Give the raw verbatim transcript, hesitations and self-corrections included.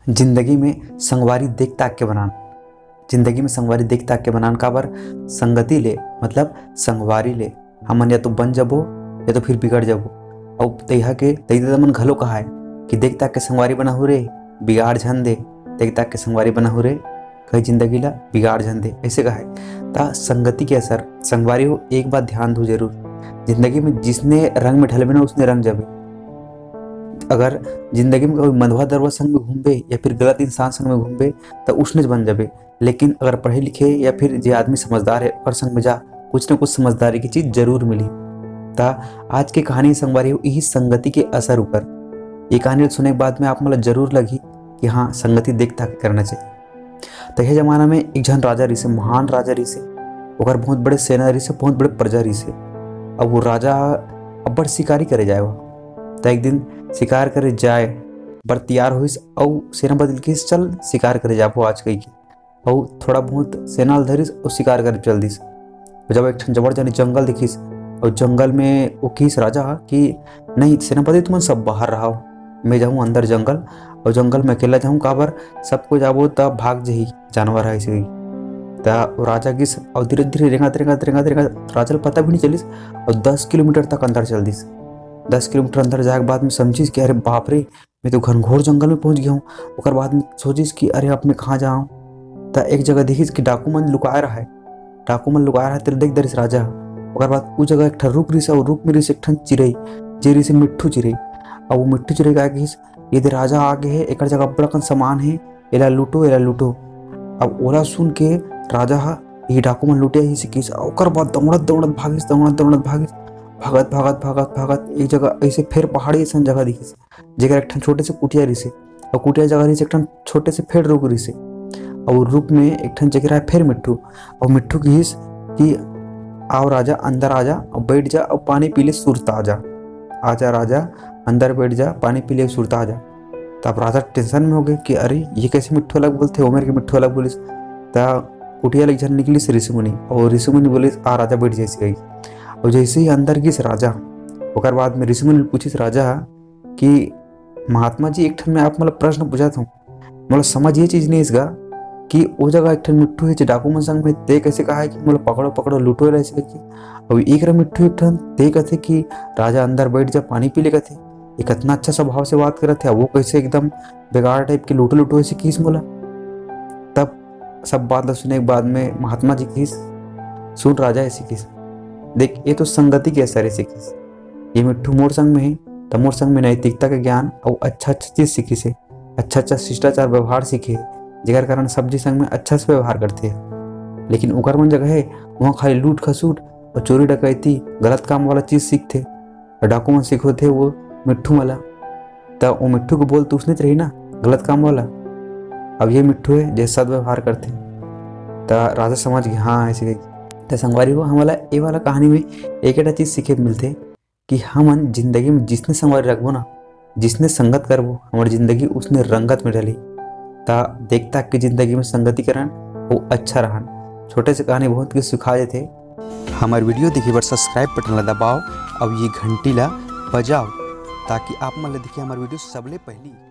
जिंदगी में संगवारी देख ताक के बनान। जिंदगी में संगवारी देख ताक के बनान। काबर? संगति ले, मतलब संगवारी ले हमन या तो बन जबो या तो फिर बिगड़ जबो। अउ तइहा के तइदे मन घलो कहाय कि देख ताक के संगवारी बनाहू रे, बिगाड़ झन दे, देख ताक के संगवारी बनाहू रे, कहीं जिंदगी ला बिगाड़ झन दे, ऐसे कहाय। ता संगति के असर, संगवारी हो, एक बात ध्यान दो जरूर, जिंदगी में जिसने रंग में ढलबे ना, उसने रंग जाबे। अगर जिंदगी में कोई मंदवा दरवा संग में घूमबे या फिर गलत इंसान संग में घूमबे, त उसने बन जाबे। लेकिन अगर पढ़े लिखे या फिर जे आदमी समझदार है, ओकर संग में जा, कुछ न कुछ समझदारी की चीज जरूर मिली। त आज के कहानी संगवारी हो, यही संगति के असर ऊपर। ये कहानी सुने के बाद में आप मन ला जरूर लगही कि हाँ, संगति देख ताक के करना चाहिए। तइहा जमाना में एक झन राजा रहिसे, महान राजा रहिसे। ओकर बहुत बड़े सेना रहिसे, बहुत बड़े प्रजा रहिसे। अब वो राजा अब्बड़ शिकारी करे जाए हुआ। त एक दिन शिकार करे जाए बर तैयार होइस, अउ सेनापति ल किहिस, "चल, शिकार करे जाबो आज," कहिके। अउ थोड़ा बहुत सेना ल धरिस अउ शिकार करे चल दिस। जब एक ठन जबर जानी जंगल दिखिस, अउ जंगल में वो किहिस राजा ह कि, "नहीं सेनापति, तुमन सब बाहर रहो, मैं जाहूँ अंदर जंगल, अउ जंगल में अकेला जाहूँ, काबर सब कोई जाबो त भाग जही जानवर ह," ऐसे कही। त वो राजा गिस अउ धीरे-धीरे रेंगत, रेंगत, रेंगत, रेंगत राजा ल पता भी नहीं चलिस अउ दस किलोमीटर तक अंदर चल दिस। दस किलोमीटर अंदर जाए के बाद में समझिस कि अरे बाप रे, मैं तो घनघोर जंगल में पहुंच गया हूँ। ओकर बाद में सोचिस कि अरे अब मैं कहाँ जाऊँ? त एक जगह देखिस कि डाकू मन लुकाए रहे, डाकू मन लुकाए रहे, तेला देख डरिस राजा ह। ओकर बाद उ जगह एक ठन रुख रिहिस अउ रुख में रिहिस एक ठन चिरई, जे रिहिस मिट्ठू चिरई। अब वो मिट्ठू चिरई का किहिस, "ये दे राजा आ गे हे, एकर जगह अब्बड़ अकन सामान हे, एला लूटो, एला लूटो।" अब ओला सुन के राजा ह, ये डाकू मन लूटे ही से किहिस, ओकर बाद दौड़त, दौड़त भागिस, दौड़त, दौड़त भागिस, भागत, भागत, भागत, भागत एक जगह ऐसे फेर पहाड़ी असन जगह दिखिस, जेकर एक ठन छोटे से कुटिया रिहिसे, अउ कुटिया जगह रिहिसे एक ठन छोटे से फेर रुख रिहिसे, अउ रुख में एक ठन जगह रहे फेर मिट्ठू, अउ मिट्ठू किहिस कि "आओ राजा, अंदर आ जा, अउ बैठ जा, अउ पानी पी ले सुरता जा। आजा राजा, अंदर बैठ जा, पानी पी ले सुरता जा।" तब राजा टेंशन में हो गए कि अरे, ये कैसे मिट्ठू अलग बोलथे, ओमेर के मिट्ठू अलग बोलिस। त कुटिया ले एक झन निकलिस ऋषि मुनि, अउ ऋषि मुनि बोलिस, "आ राजा, बैठ जा," ऐसे कही। अउ जैसे ही अंदर गिस राजा, ओकर बाद में ऋषि मुनि पूछिस राजा ह कि "महात्मा जी, एक ठन मैं आप मन ल प्रश्न पूछत हूँ, मोला समझ ये चीज नहीं इसगा कि ओ जगह एक ठन मिट्ठू हे, जे डाकू मन संग में, ते कैसे कहा है कि मोला पकड़ो, पकड़ो, लूटो ला," ऐसे कही। अउ एक रा मिट्ठू एक ठन, ते कथे कि "राजा, अंदर बैठ जा, पानी पी ले," कथे। ये कितना अच्छा स्वभाव से बात करत हे, वो कैसे एकदम बेकार टाइप के लूटो लूटो ऐसे किहिस मोला। तब सब बात ला सुने के बाद में महात्मा जी किहिस, "सुन राजा," ऐसे किहिस, "देख, ये तो संगति के असर," ऐसे किहिस। "ये मिट्ठू मोर संग में हे, त मोर संग में नैतिकता के ज्ञान अउ अच्छा अच्छा चीज सीखिस हे, अच्छा अच्छा शिष्टाचार व्यवहार सीखे हे, जेकर कारण सब झी संग में अच्छा से व्यवहार करथे। लेकिन ओकर मन जगह हे, वहाँ खाली लूट खसूट अउ चोरी डकैती, गलत काम वाला चीज सीखथे।" अउ डाकू मन सिखोथे वो मिट्ठू वाला। त वो मिट्ठू के बोल तो उसने रही ना, गलत काम वाला। अब ये मिट्ठू हे, जे सद व्यवहार करथे। त राजा समझ गे, हाँ, ऐसे कही। त संगवारी हो, हमला ये वाला कहानी में एक एटा चीज सीखे मिलथे कि हमन जिंदगी में जिसने संगवारी रखबो ना, जिसने संगत करबो, हमर जिंदगी उसने रंगत में ढलही। त देख ताक के जिंदगी में संगति करन, वो अच्छा रहन। छोटे से कहानी बहुत कुछ सिखा देथे। हमर वीडियो देखे बर subscribe बटन ला दबाओ, अउ ये घंटी ला बजाओ, ताकि आप मन ला दिखे हमर वीडियो सबले पहली।